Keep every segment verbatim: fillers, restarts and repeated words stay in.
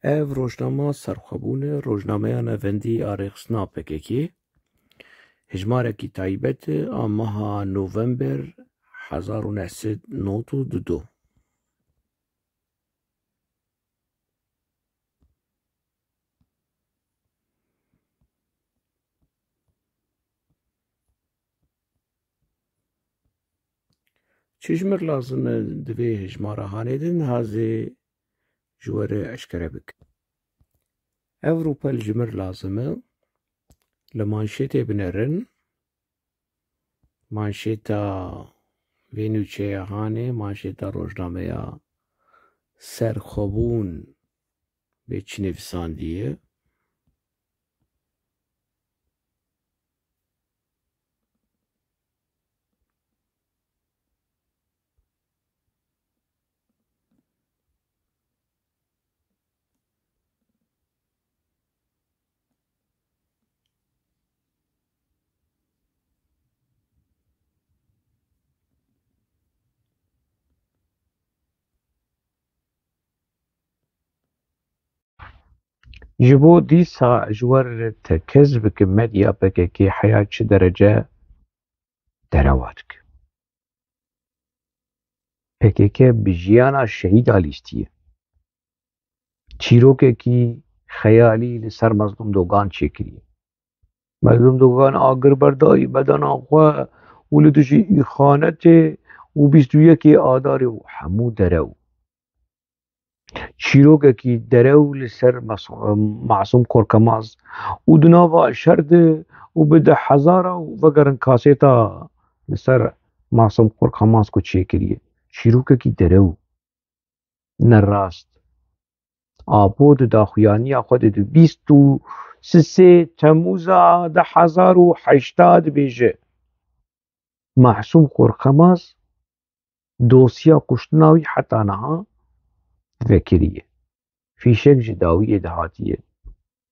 Ev rojnama serxwebûn e, rojnameya navendî a rêxistina P K K, hejmarekî taybet e a meha November hezar û neh sed nod û du. Çi ji mir lazim e di vê hejmara hanê de niha zê ji we re eşkere bikim. Ev rûpel ji mir lazim e, li manşêtê binerin. Manşêta vê nûçeya hanê, manşêta rojnameya Serxwebûn bê çi nivîsandiye. Ji bo dîsa ji we re tekez bikim, medya P K K heya çi derece derewa dike. P K K bi jiyana şehîda lîstiye. Çîrokekî xeyalî li ser Mezlûm Dogan çêkiriye. Mezlûm Dogan agir berdayî bedena xwe û li dijî îxanetê û bîst û yekê Adarê û hemû derew. Çîrokekî derew li ser Mas-, Masûm Korkemaz û di nava şer de û bi deh hezara û vegerin kasêta li ser Masûm Korkemaz ku çêkiriye. Çîrokekî derew, ne rast. Apo di daxuyaniya xwe de di bîst û sê Temûza du hezar û heşt dibêje, Mahsûm Xorxemaz dosya kuştina wî heta niha vekiriye. Fîşek ji dawiyê de hatiye,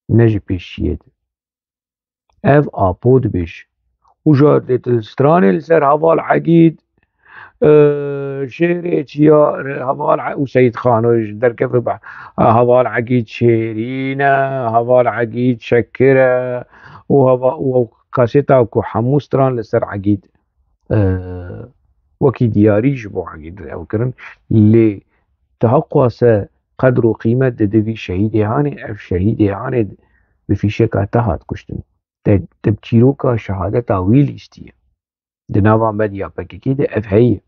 ne ji pêşiyê de. Ev Apo dibêje. Û ji stranê li ser Heval Egîd, e, şêrê çiya Heval E-, û Seyîd Xano ji derkeve be, Heval Egîd şêrîn e, Heval Egîd şekir e û heva-, û ew kaseta ku hemû stran li ser Egîd, e, wekî diyarî ji bo Egîd ew kirin. Lê tu heqwase qedr û qîmet dide vî şehîdê hanê, ev şehîdê hanê bi fîşeka te hat kuştin. Te, te bi çîroka şehadeta wî lîstiye. Di nava medya P K K de ev heye.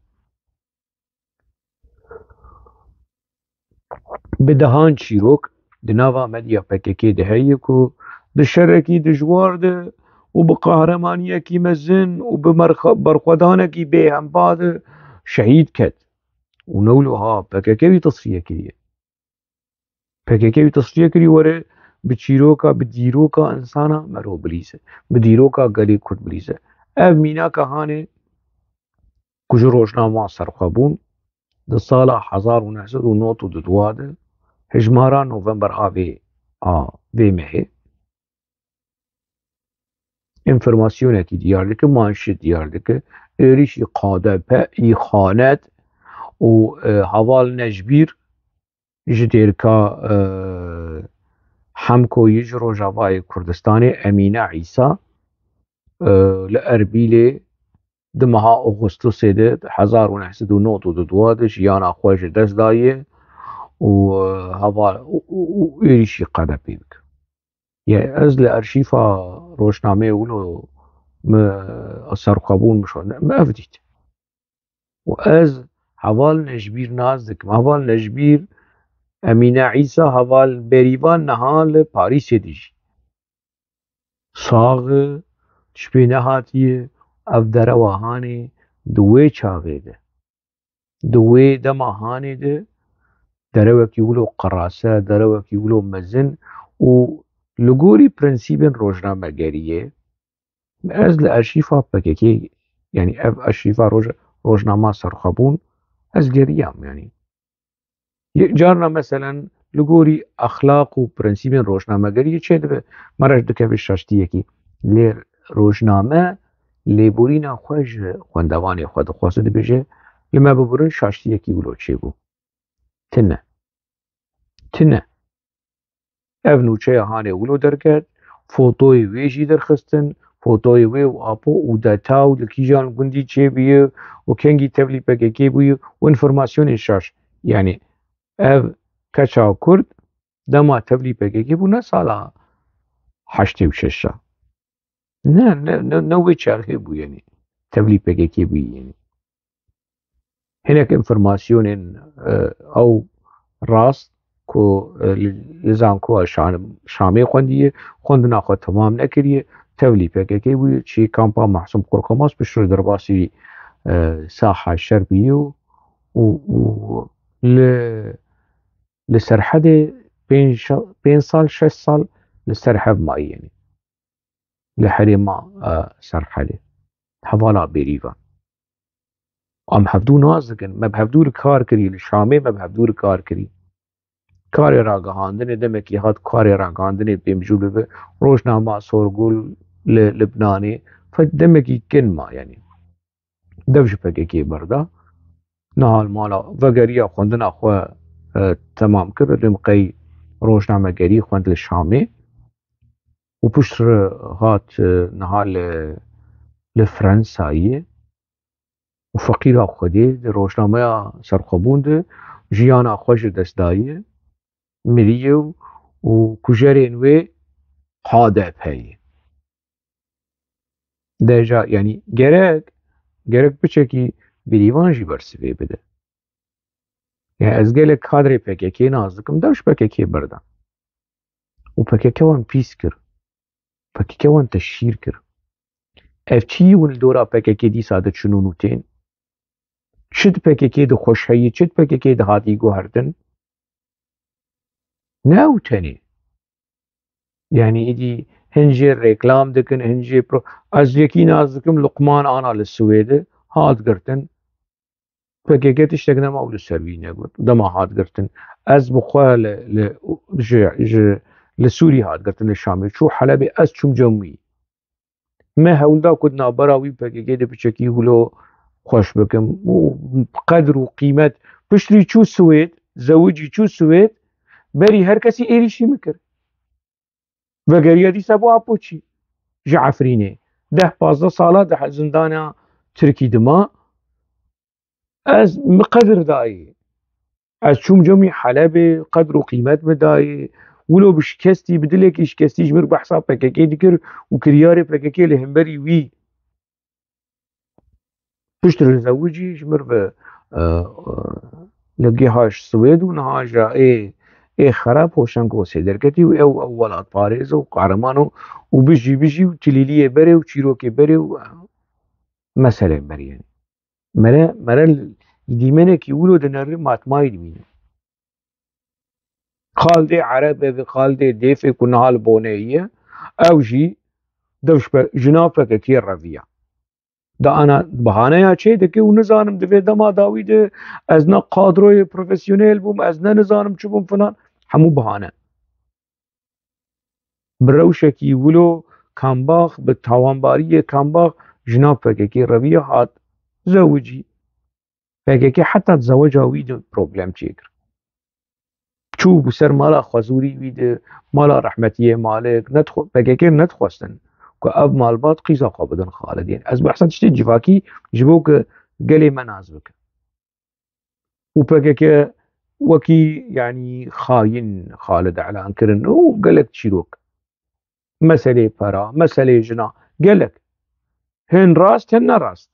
Bi dehan çîrok di nava medya P K K de heye ku di şerekî dijwar de û bi qehremaniyekî mezin û bi merxa-, berxwedanekî bêhempa de şehîd ket û newloha P K K wî tesfiye kiriye. P K K wî tesfiye kirî were bi çîroka, bi dîroka insana mero bilîze, bi dîroka gelê Kurd bilîze. Ev mînaka hanê ku ji rojnama Serxwebûn di sala hezar û neh sed û nod û du de, hejmara November a vê, a vê mehê, enfirmasyonekî diyar dike, manşet diyar dike, êrişî K D P, îxanet û, e, heval Necbîr ji dêrka, e, Hemkoyî ji Rojavayê Kurdistanê, Emîne Îsa, e, li Erbîlê di meha Oxustosê de hezar û neh sed û nod û du de jiyana xwe ji dest daye û, e, heval û, û, û êrişî K D P bike. Ye, ez li arşîfa rojnameyê wilo min Serxwebûn min şand, min ev dît. Û ez heval Necbîr nas dikim. Heval Necbîr, Emîne Îsa, heval Berîvan niha li Parîsê dijî. Sax e, ji pê nehatiye, ev derewa hanê di wê çaxê de, di wê dema hanê de derewekî wilo qerase, derewekî wilo mezin û li gorî prensîbên rojnamegeriyê, ez li arşîfa P K K, yanî ev arşîfa roj-, rojnama Serxwebûn, ez geriyam, yanî. Yek carna, meselen, li gorî exlaq û prensîbên rojnamegeriyê çêdibe, me re dikeve şaştiyekî. Lê rojname lêborîna xwe ji xwendevanê xwe dixwaze, dibêje, li me bibirin, şaştiyekî wilo çêbû. Tine. Tine. Ev nûçeya hanê wilo derket, fotoyê wê jî derxistin, fotoyê wê û Apo û deta û li kîjan gundî çêbûye û kengî tevlî P K K bûye û înformasyonên şaş. Yanî ev keça Kurd dema tevlî P K K bû ne sala heştê û şeş e. Ne, ne, ne, ne wê çaxê bû, yanî tevlî P K K bû, yanî. Hinek înformasyonên, e, ew rast ku, e, li, li zankoya Şan-, Şamê xwendiye, xwendina xwe temam nekiriye, tevlî P K K bûye, çî kampa Mahsûm Korkmaz piştre derbasî, e, saha şer bûye û, û, û li, li Serhedê pênc, pênc sal, şeş sal li ser hev mayî, yanî. Li herêma, e, Serhedê. Hevala Bêrîvan. Em hevdû nas dikin. Me bi hevdû li kar kirî. Li Şamê me bi hevdû li kar kirî. Karê ragihandinê demekî hat, karê ragihandinê pê mijûl bibe. Rojnama Sorgul li Libnanê. Fe-, demekî kin ma, yanî. Dev ji P K K berda. Niha li mala vegeriya xwendina xwe, e, temam kir. Li qey rojnamegerî xwend li Şamê. Û piştre hat, e, niha li, li Fransayê û feqîra Xwedê di rojnameya Serxwebûn de jiyana xwe ji dest daye, miriye û, û kujerên wê H D P ye. Deja, yanî gerek, gerek piçekî Bêrîvan jî bersivê bide. Ya ez gelek kadrê P K K nas dikim, dev ji P K K berdan. Û P K K wan pîs kir. P K K wan teşhîr kir. Ev çi yî hûn li dora P K K dîsa diçin û nûtên? Çi di P K K de xweş heyî, çi di P K K de hatî guhertin? Ne ew tenê. Yanî îdî hin jê reklam dikin, hin jê pro-, ez yekî nas dikim, Luqman Ana li Swêde hat girtin. P K K tiştek nema û li ser wî negot. Dema hat girtin. Ez bi xwe li, li, ji, ji, li Sûrî hat girtin, li Şamê. Çû Helebê, ez çûm cem wî. Me hewl da ku di navbera wî P K K de piçekî wilo xweş bikim. Û qedr û qîmet. Piştrî çû Swêd, zewicî çû Swêd, berî her kesî êrîşî min kir. Vegeriya dîsa bû Apoçî ji Efrînê. Deh pazdeh sala di zindana Tirkî dima. Ez min qedir dayê. Ez çûm cemî Helebê, qedr û qîmet min dayê. Wilo bi şikestî, bi dilekî şikestî ji mir behsa P K K dikir û kiryarê P K K li hemberî wî. Piştre zewicî ji mir ve, e, e, li giha ji Swêd û niha ji ê, ê xerab Hoşenko sêderketî û ew, ew welatparêz û qehreman û, û bijî, bijî û tilîliyê berê û çîrokê berê û, e, meselê berê. Mere, mere dîmenekî wilo dineri matmayî dibîne. Xaldê Erebe ve xaldê Dêfê ku niha li Boneyê ye, ew jî dev ji pe-, ji nav P K K reviya. Da ana bahaneya çê dike û nizanim di vê dema dawî de ez ne kadroyê profesyonel bûm, ez ne nizanim çi bûm filan, hemû bahane. Bi rewşekî wilo Kambax, bi tawanbariyê Kambax ji nav P K K reviya hat zewicî. P K K heta di zeweca wî de problem çêkir. Çû bi ser mala Xwezûrî wî de, mala rehmetiyê Malik, nedixwe-, P K K nedixwestin ku ev malbat qîza xwe bidin Xalidê. Ez behsa tiştê civakî ji bo ku gelê me nas bike. Û P K K wekî, yanî, xayîn Xalid elan kirin û gelek çîrok. Meselê pera, meselê jina, gelek. Hin rast, hin ne rast.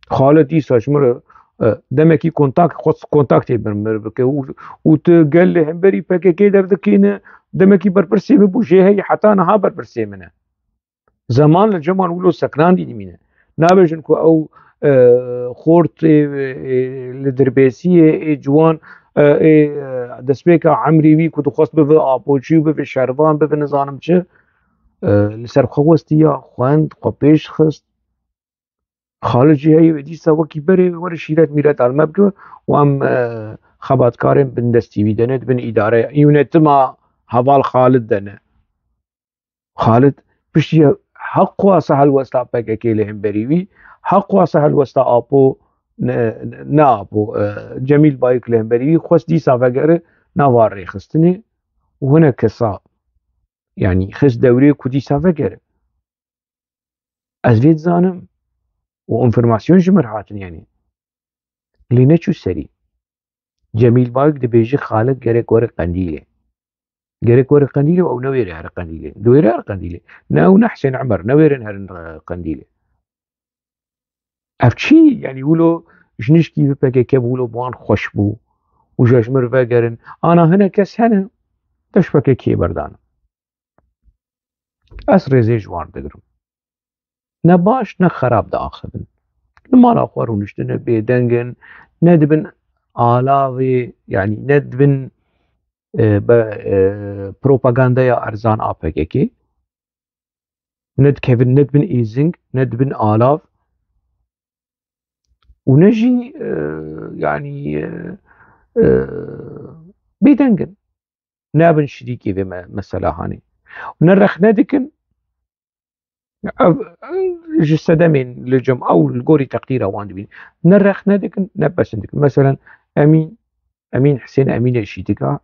Xalid dîsa ji min re, e, demekî kontak-, xwe kontaktê bi min bike û, û tu gel li hemberî P K K derdikîne, demekî berpirsê min bû, jê heyî heta niha berpirsê min e. Zeman li ceman wilo sekinandî dimîne. Nabêjin ku ew, e, xortê, e, li Dirbêsiyê ê ciwan, e, ê, e, destpêka emrî wî ku dixwest bibe apoçî û bibe şervan, bibe nizanim çi, e, li ser xwe westiya, xwend, xwe pêş xist. Xalid jî heye wê dîsa wekî berê were şîret mîret alme bike û em, e, xebatkarên bindestî wî de ne, di bin îdareya, yûnetima heval Xalid de ne. Xalid piştî heq xwasa helwesta P K K li hemberî wî, heq xwasa helwesta Apo, ne, ne Apo, e, Cemîl Bayik li hemberî wî, xwest dîsa vegere nava rêxistinê. û hinek kesa, yanî xist dewrê ku dîsa vegere. Ez vê dizanim û înformasyon ji min hatin, yanî lê neçû serî. Cemîl Bayik dibêje Xalid gerek were Qendîlê. Gerek were Qendîlê û ew newêre here Qendîlê. Diwêre here Qendîlê. Ne ew ne Husên Emer newêrin herin, e, Qendîlê. Ev çi? Yanî wilo ji nişkî bi P K K bi wilo bi wan xweş bû û ji ji mir vegerin. Ana hinek kes hene, dev ji P K K berdane. Ez rêzê ji wan digirim. Ne baş ne xerab diaxivin. Li mala xwe rûniştine bêdeng in, ne dibin alavê, yanî ne dibin, e, be, e, propagandeya erzan a P K K. Ne dikevin, ne dibin êzing, ne dibin alav. Û ne jî, e, yanî, e, e, bêdeng in. Nebin şirîkê vê me-, mesela hanê. Û ne rexne dikin, ev, ev ji sedemên li cem ew li gorî teqdîra wan dibîn. Ne rexne dikin, ne pesen dikin. Meselen, Emîn, Emîn Husên Emînê Şîtika,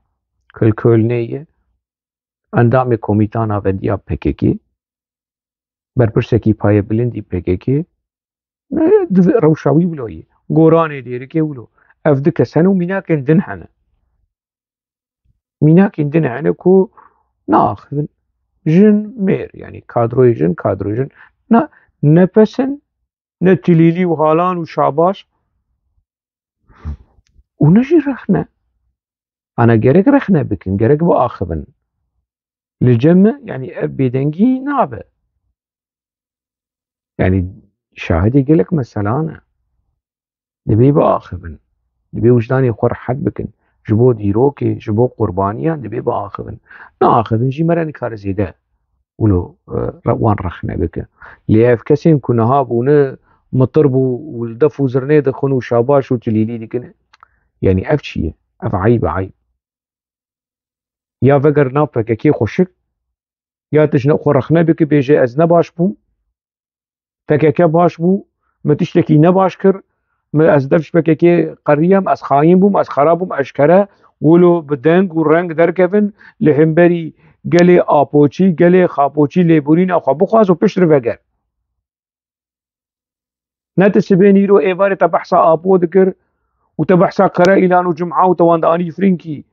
ku li Kölnê ye, endamê komîta navendiya P K K, berpirsekî payebilindî P K K, ne, di rewşa wî wilo ye. Goranê Dêrikê wilo. Ev du kes hene û mînakên din hene. Mînakên din hene ku naaxivin. Jin, mêr, yanî kadroyê jin, kadroyê jin. Na, ne pes in, ne Tilîlî û Halan û Şabaş û ne jî rexne. Ana gerek rexne bikin, gerek biaxivin. Li cem me, yanî ev bêdengî nabe. Yanî şahidê gelek meselan e. Dibê biaxivin. Dibê wijdanê xwe rehet bikin. Ji bo dîrokê, ji bo qurbaniyan dibê biaxivin. Naaxivin jî me re nikare zêde wilo, e, re-, wan rexne bike. Lê ev kesên ku niha bûne mitir bû û li def û zirnê dixwin û Şabaş û Tilîlî dikin, yanî ev çi ye? Ev eyb e, eyb. Ya veger nav P K K xweşik, ya tişt ne xwe rexne bike, bêje ez ne baş bûm. P K K baş bû, min tiştekî ne baş kir, min ez dev ji P K K qeriyam, ez xayîn bûm, ez xera bûm, eşkere wilo bi deng û reng derkevin li hemberî gelê Apoçî, gelê Xapoçî lêborîna xwe bixwaz û pişt re veger. Ne ti sibê nîro êvarê te behsa Apo dikir û te behsa Qereîlan û Cuma û te wan dianî Frinkî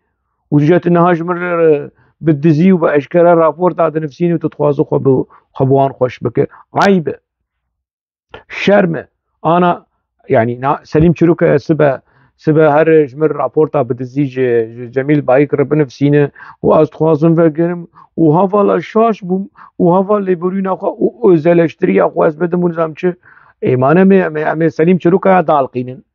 û tu niha ji min re bi dizî û bi eşkere rapor da dinivsînî û tu dixwazi xwe bi, xwe bi wan xweş bike. Eyb e. Şerm e. Ana, yanî na, Selîm Çirûk e sibe, sibe her ji min raporta bi dizî ji, ji Cemîl Bayik re binivsîne û ez dixwazim vegerim û hevala şaş bûm û heval lêborîna xwe û özeleştiriya xwe ez bidim û nizam çi. Ê, ma ne em ê, em ê, em ê Selîm Çirûka ya dalqînin.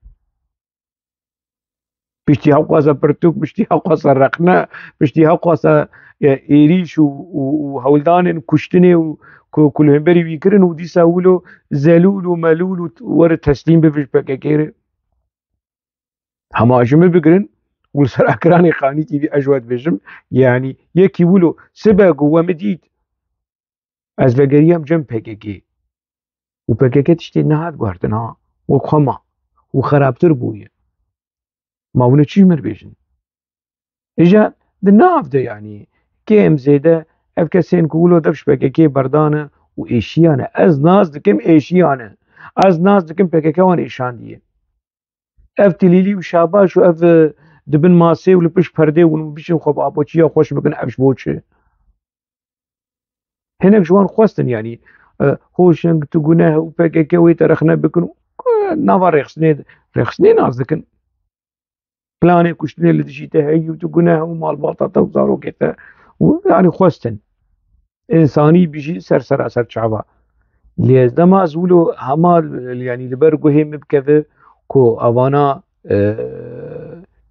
Piştî hewqasa pirtûk, piştî hewqasa rexne, piştî hewqasa, e, êrîş û, û, û hewldanên kuştinê û ku, ku li hemberî wî kirin û dîsa wilo zelûl û melûl û t-, were teslîm bibe ji P K K re. Hema ji min bigirin û li ser ekranek Xanî T V ez ji we dibêjim, yanî yekî wilo sibe ku we min dît, ez vegeriyam cem P K K. Û P K K tiştê nehat guhertin ha. Wek xwe ma. Û xerabtir bûye. Ma hûn ê çi ji min bêjin? Îja di nav de, yanî kêm zêde ev kesên ku wilo dev ji P K K berdane û êşiyane. Ez nas dikim êşiyane. Ez nas dikim P K K wan êşandiye. Ev Tilîlî û Şabaş û ev, e, di bin masê û li pişt perdê û biçin xwe bi Apoçiya xweş bikin, ev ji bo çi? Hinek ji wan xwestin, yanî, e, hoşeng tu guneh û P K K wê te rexne bikin û, e, nava rêxistinê, rêxistinê nas dikin. Planê kuştinê li dijî te heyî û tu guneh û malbata te û zarokê te û, yanî, xwestin. Însanî bijî ser seraser çava. Lê ez dema ez wilo hema, yanî, li ber guhê min bikeve ku evana, e,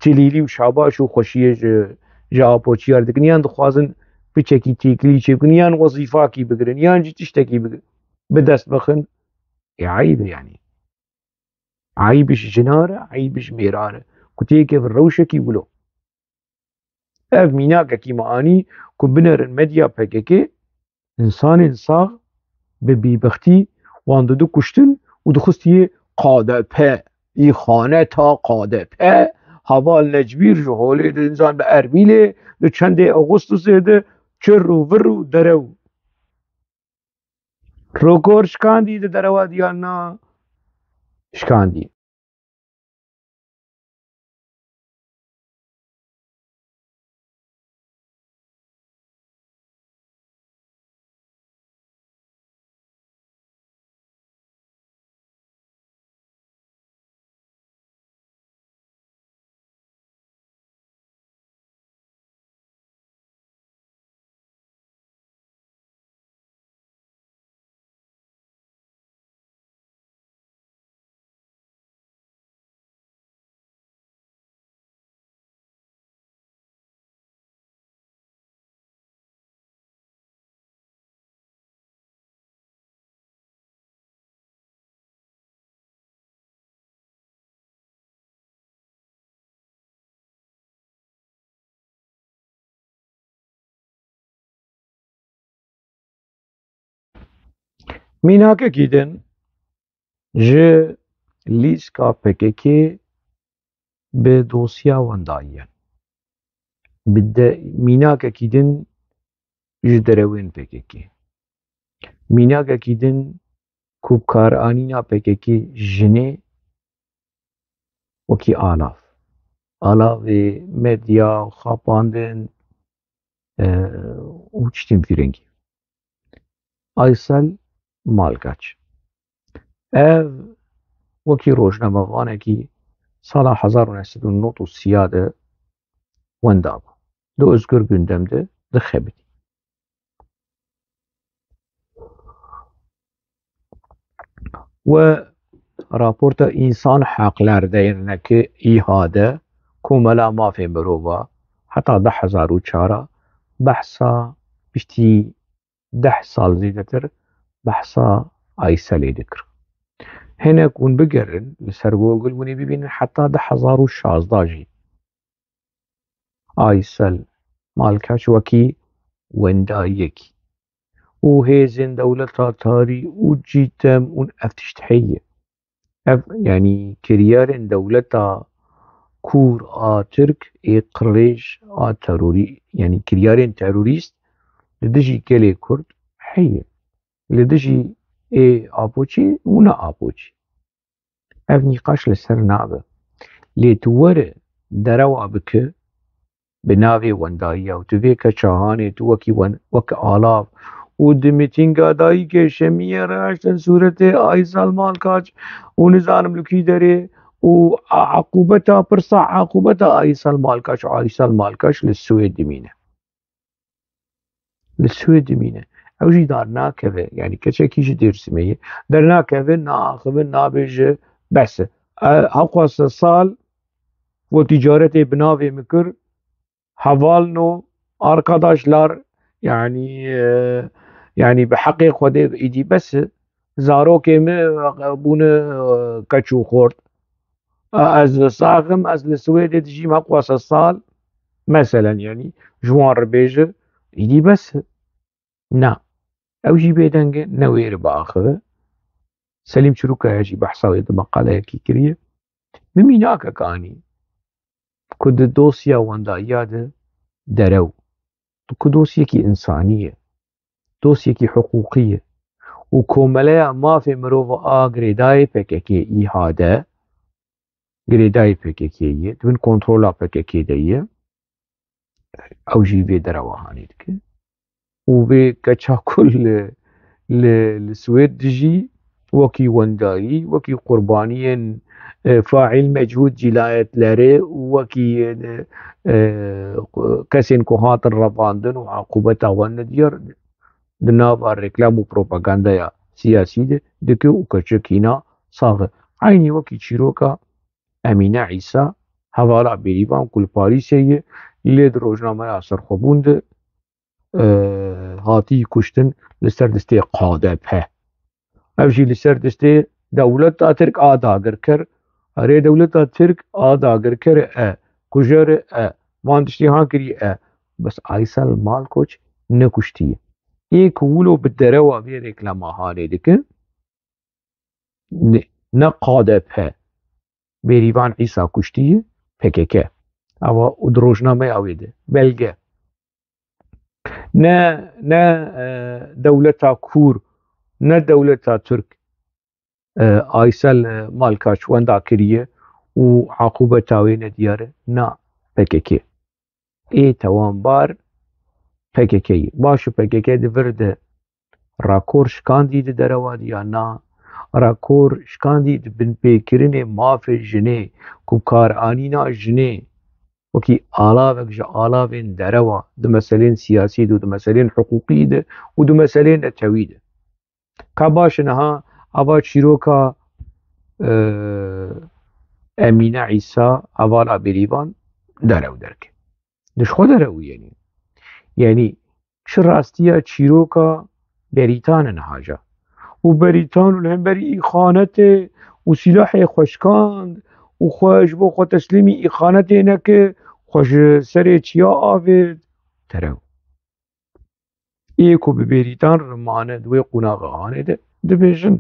Tilîlî û Şabaş û xweşiyê ji, ji Apoçiyar dikin, yan dixwazin piçekî têkilî çêbikin, yan wezîfakî bigirin, yan jî tiştekî bi, bi dest bixin. Ê, eyb e, yanî. Eyb ji jinar e, eyb ji mêrar e. Ku têke bi rewşekî wilo. Ev mînakekî me anî ku binerin medya P K K, însanên sax bi bîbextî wan didu kuştin û dixustiye K D P, îxaneta K D P, Heval Necbîr ji holê di însan bi Ermîlê di çendê Augustusê de çir û vir û derew. Rokor şikandî di derewa diyan na şikandî. Mînakekî din ji lîska P K K bi dosya wendayî ye. Bi de-, mînakekî din ji derewên P K K. Mînakekî din ku bi kar anîna P K K jinê wekî alav. Alavê medya û xapandin, e, û tiştên vî rengî. Aysel Malkaç. Ev wekî rojnamevanekî sala hezar û neh sed û nod û sî de wenda bû. Li Özgür Gündem de dixebitî. We raporta Însan Heqler Derneki îhade, Komela Mafê Mirova, heta du hezar û çar behsa piştî deh sal zêdetir behsa Ayselê dikir. Hinek hûn bigerin li ser Google, hûn ê bibînin heta du hezar û şazda jî Aysel Malkaç wekî wendayiyekî û hêzên dewleta tarî û cîtem û ev tişt heye. Ev, yanî, kiryarên dewleta kûr a Tirk ê qirêj a terorî-, yanî kiryarên terorîst li dijî gelê Kurd heye. Li dijî ê Apoçî û ne Apoçî. Ev nîqaş li ser nabe. Lê tu were derewa bike bi navê wendayiya û tu vê keça hanê tu wekî wen-, wek alav û di mîtînga dayikê Şemiyê re, ji sûretê Aysel Malkaç û nizanim li kî derê û a-, eqûbeta, pirsa eqûbeta Aysel Malkaç û Aysel Malkaç li Swêd dimîne. Li Swêd dimîne. Ew jî dernakeve, yanî keçekî ji Dêrsimê ye. Dernakeve, naaxive, nabêje bes e. E, hewqas sal û tîcaretê bi navê min kir, hevalno, arkadaşlar, yanî, e, yanî bi heqê Xwedê êdî bes e. Zarokê min bûne, e, keç û xort. E, ez sax im, ez li Swêdê dijîm hewqas sal, meselen, yanî ji wan re bêje, êdî bes e. Na. Ew jî bêdeng e, ne wê re biaxive. Selîm Çirûkaya jî behsa wê di meqaleyekî kiriye. Min mînakek anî ku di dosya wendayiya de derew, ku dosyekî însanî ye, dosyekî hiqûqî ye û Komeleya Mafê Mirov a girêdayê P K K îhade, girêdayê P K K ye, di bin kontrola P K K de ye. Ew jî vê derewa hanê dike. Û vê keça ku li, li, li Swêd dijî wekî wendayî, wekî qurbaniyên, e, faîl mechûl cînayetlerê û wekî, e, e, kesên ku hatin revandin û eqûbeta wan nediyar di nava reklam û propagandaya siyasî de dike û keçik hîna sax e. Eynî wekî çîroka Emîne Îsa, hevala Bêrîvan ku li Parîsê ye, lê di rojnameya Serxwebûn de, e, hatî kuştin li ser destê K D P. Ev jî li ser destê dewleta Tirk a dagirker, erê dewleta Tirk a dagirker e, kujer e, van tiştî han kirî e. Bes Aysel Malkoç nekuştiye. Ê ku wilo bi derewa vê reklama hanê dike, ne, ne K D P Bêrîvan Îsa kuştiye, P K K. Ava û di rojnameya wê de belge. Ne, ne, e, dewleta Kûr, ne dewleta Tirk, e, Aysel, e, Malkaç wenda kiriye û aqûbeta wê nediyar e. Na, P K K. Ê tewanbar P K K yî. Baş e, P K K di vir de rakor şikandî di derewa de ya na? Rakor şikandî di binpêkirinê mafê jinê ku karanîna jinê wekî alavek ji alavên derewa di meselên siyasî de û di meselên hiqûqî de û di meselên netewî de. Ka baş e niha ava çîroka, e, Emîne Îsa, hevala Bêrîvan derew derke. Di ji xwe derew yenî. Yenî çi rastiya çîroka Berîtan e niha ja. Û Berîtan û li hemberî îxanetê û sîlahê xwe şikand û xwe ji bo xwe teslîmî îxanetê neke, xwe ji serê çiya avêt, derew. Ê ku bi Berîtan re mane di wê qonaxa hanê de dibêjin,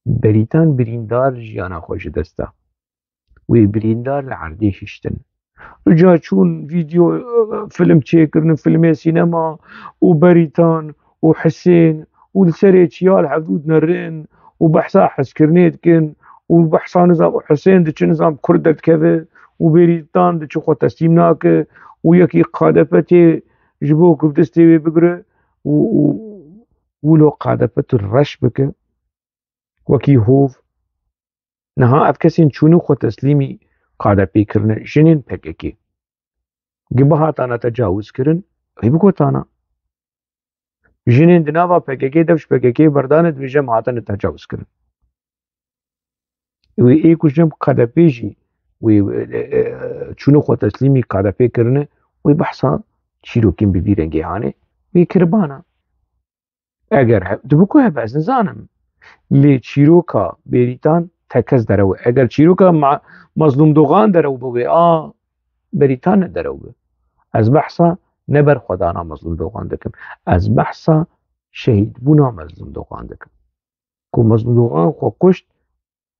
Berîtan birîndar jiyana xwe ji dest da. Wê birîndar li erdê hiştin. Rica çûn vîdeo, e, film çêkirin, filmê sînema û Berîtan û Hisên û li serê çiya li hevdû dinerin û behsa hezkirinê dikin û behsa nizam û Hisên diçin nizam Kurd derdikeve û Berîtan diçi xwe teslîm nake û yekî K D P tê ji bo ku bi destê wê bigire û, û, û lo K D P tu reş bike wekî hov. Niha ev kesên çûne xwe teslîmî K D P kirine, jinên P K K. Gi bihatana tecawizkirin, wê bigotana. Jinên di nava P K K de ji P K K berdane dibêje em hatine tecawizkirin. Wê ê ku jin K D P jî wê, e, e, çûne xwe teslîmî K D P kirine, wê behsa çîrokên bi vî rengê hane, wê kiribana. Eger he-, dibiku hebe ez nizanim. Lê çîroka Bêrîtan tekez derew e. Eger çîroka Ma-, Mazlûm Dogan derew bibe, a Bêrîtan ne derew be. Ez behsa neberxwedana Mazlûm Dogan dikim. Ez behsa şehîdbûna Mazlûm Dogan dikim. Ku Mazlûm Dogan xwe kuşt,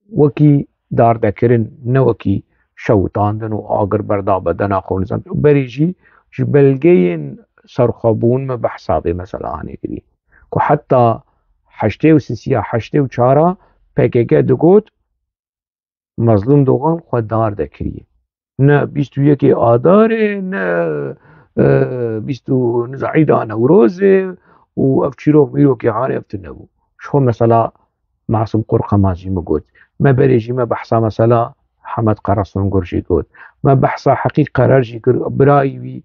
wekî dardekirin, ne wekî şewitandin û agir berda bedena xwe nizam. Berê jî ji belgeyên serxwebûn me behsa vê mesela hanê kirî. Ku heta heştê û sisiya heştê û çara P K K digot, Mezlûm Dogan xwe dar dekiriye. Ne bîst û yekê Adarê, ne, e, bîst û nizî Îda Newrozê û ev çîrok mîrokê hanê ev tune bû. Ji xwe mesela Masum Qorqema jî min got. Me berê jî me behsa mesela Hemed Qerasongor jî got. Me behsa Heqî Qerer jî kir, birayî wî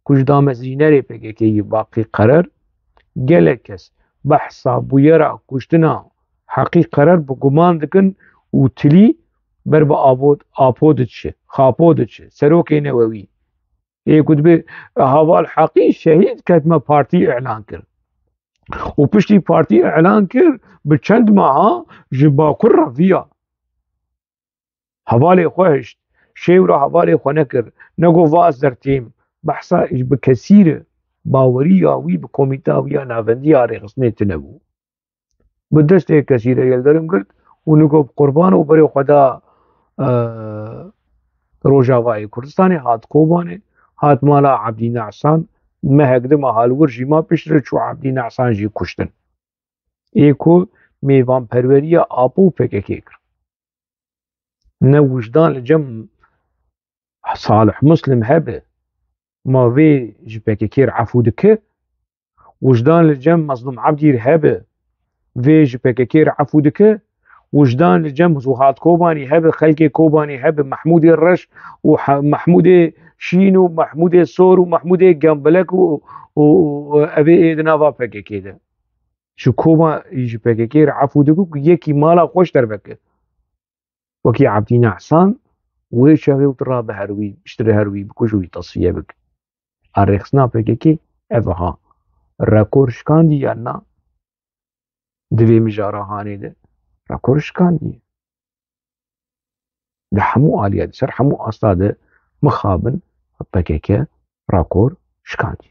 ku ji damezrînerê P K K yî Baqî Qerer. Gelek kes behsa bûyera kuştina Heqî Qerer bi guman dikin û tilî ber bi abo-, Apo diçe, Xapo diçe, serokê newewî. Ê ku dibê heval Heqî şehîd ket me partî îlan kir. Û piştî partî îlan kir, bi çend meha ji Bakur re viya. Hevalê xwe hişt, şêwra hevalê xwe nekir, negot va ez dertêm. Behsa ji bi kesî re baweriya wî bi komîta wî ya navendî ya rêxistinê tune bû. Bi destê kesî re Yildirim girt û nigo bi qurban û berê xwe da, e, Rojavayê Kurdistanê, hat Kobanê, hat mala Ebdî Nehsan, mehek di meha li wir jî ma piştre çû Ebdî Nehsan jî kuştin. Ê ku mêvanperweriya Apo û P K K kir. Ne wijdan li cem Salih Muslim hebe, ma vê ji P K K re efû dike? Wijdan li cem Mezlûm Ebdî re hebe, vê ji P K K re efû dike? Wijdan li cem Zuhat Kobanî hebe, xelkê Kobanî hebe, Mehmûdê Reş û he-, Mehmûdê Şîn û Mehmûdê Sor û Mehmûdê Gembilek û, û, û evê ê di nava P K K de. Ji Koba ji P K K re efû dike ku yekî mala xwe ji derve ke. Wekî Ebdî Nehsan, wê çaxê û tu rabe her wî, piştre her wî bikuj û wî tasfiye bik. A rêxistina P K K ev ha. Rekor şikandî yan na? Di vê mijara hanê de rekor şikandî. Di hemû aliya, di ser hemû asta de mixabin P K K rakor şikandî.